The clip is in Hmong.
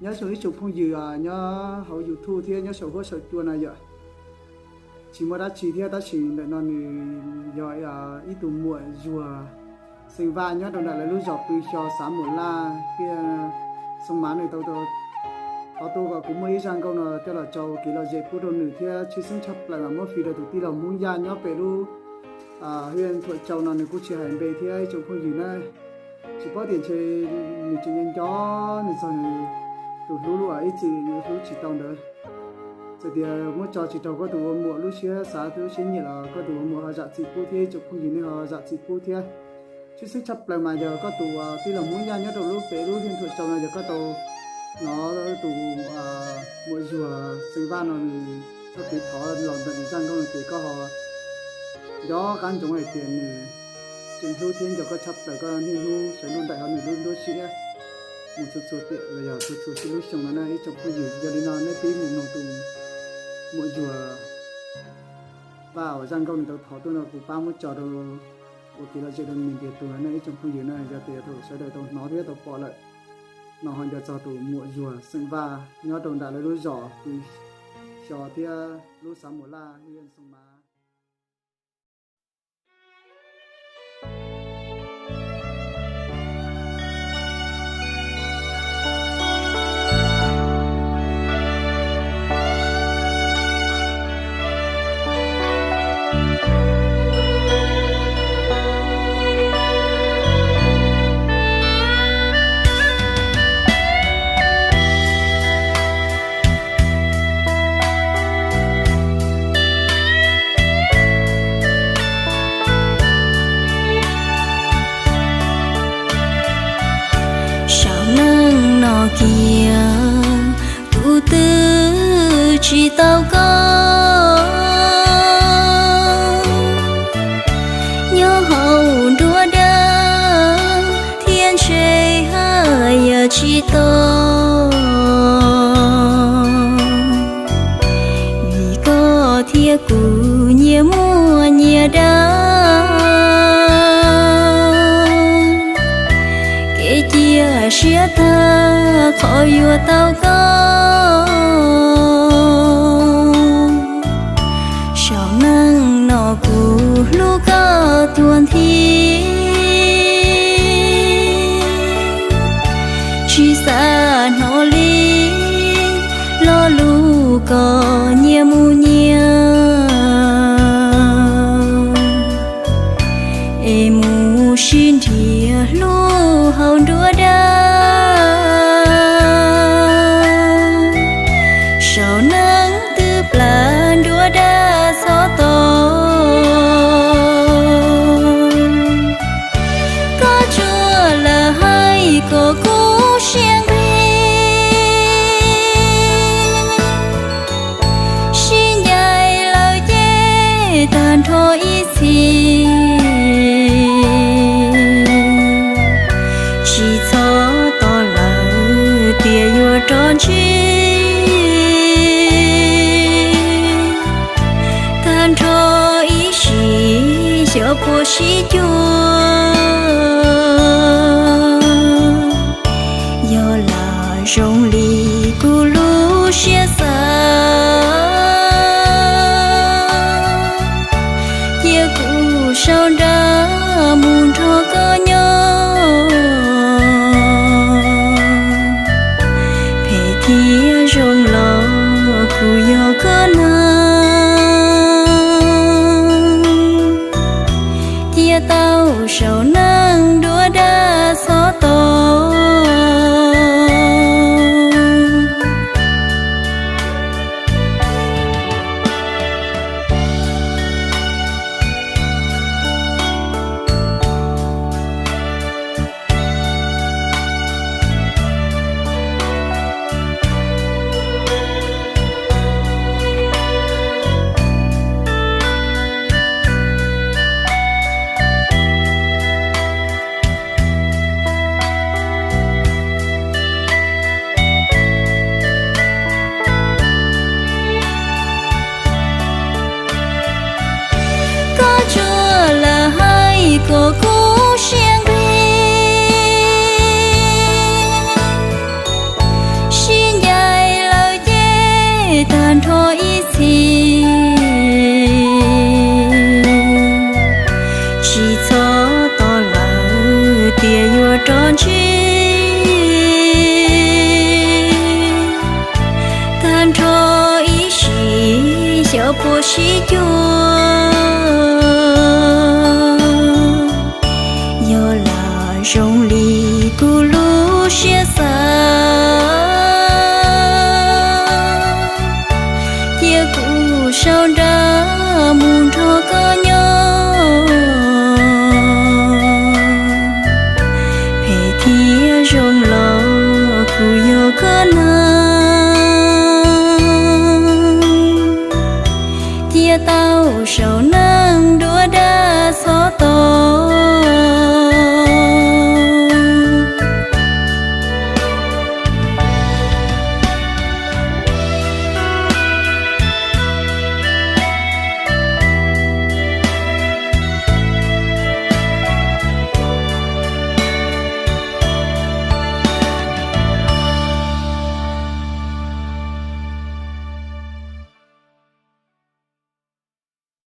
Nyob zoo ib tsoom phooj ywg nyob hauv YouTube thiab nyob saum huab saum cua no yom. Tsis muaj dab tsi thiab tab sis ntawm no nws yog ib tug muam Zuag xeem Vaj nyob rau nram lawv lub zos pw xyo xav Muam Laj thiab Xoo Mav nws tau thov tuaj kom kuv muaj ib zaj nkauj no coj los tso ua kev lom zem pub rau nws thiab tshwj xeeb tshaj plaws mas muab fij rau tus tij laug Hmoob Yaj nyob pem lub hwj Thuam Tsau no nws kuj tsis hais npe thiab ib tsoom phooj ywg na. Tsis paub tias ntshe nws tseem nco nco nws txog nws tus hlub lub ib txwm hlub tsis tau ntawd. Txawm tias muab tso tsis raug koj tus ua muam lub siab xav lub siab nyiam los koj tus ua muam ho zam txim pub thiab ib tsoom phooj ywg nej ho zam txim pub thiab. Tshwj xeeb tshaj plaws mas yog koj tus tij laug Hmoob Yaj nyob rau lub pem lub hwj Thuam Tsau no yog koj tau hnov tus muam Zuag xeem Vaj no nws txoj kev thov los ntawm nws zaj nkauj no ces koj ho nco qab ntsoov hais tias nws tseem hlub thiab nco koj tshaj plaws, koj niaj hnub sawv ntuj nraim hauv nws lub nruab siab mus txhua txhua tiam los yog txhua txhua xib lub xyoo no na ib tsoom phooj ywg. Yog li no nej pib mus mloog tus muam Zuag Vaj uas zaj nkauj nws tau thov tuaj no kuv pab muab tso rau ua kev lom zem rau nws ntiag tug no na ib tsoom phooj ywg na. Yog tias thaum sawv daws tau hnov thiab tau pom lawm no ho nco txog tus muam Zuag xeem Vaj nyob rau nram lawv lub zos pw xyo thiab lub xav Muam Laj hwj Xoo Mav. Saum neej no kiag kuv twb tsis tau koj, nyob hauv nruab dab thiab ntshe haj yam tsis tau, vim koj thiab kuv nyias muaj nyias dab. Kev cia siab tag qhov yuav tau koj. Saum neej no kuv hlub koj tuag nthi, tsis xav hnov li lo lus kom nyias mus nyias, es mus sib nrhiav hlub hauv nruab dab. Saum neej twb plam nruab dab txhob tau, koj tsuas lam hais kom kub siab nqig. Sib ncaim lawm ces tag nrho ib txhis, tsis txhob tos lawm tias yuav rov ntsib. Tag nrho ib sim xyov puas sib cuag, yog lam zoo li kuv lub siab xav, cia kuv sau nra mus nrog koj nyob. Phem thiab zoo los kuv yog koj neeg, cia tau puas sib cuag.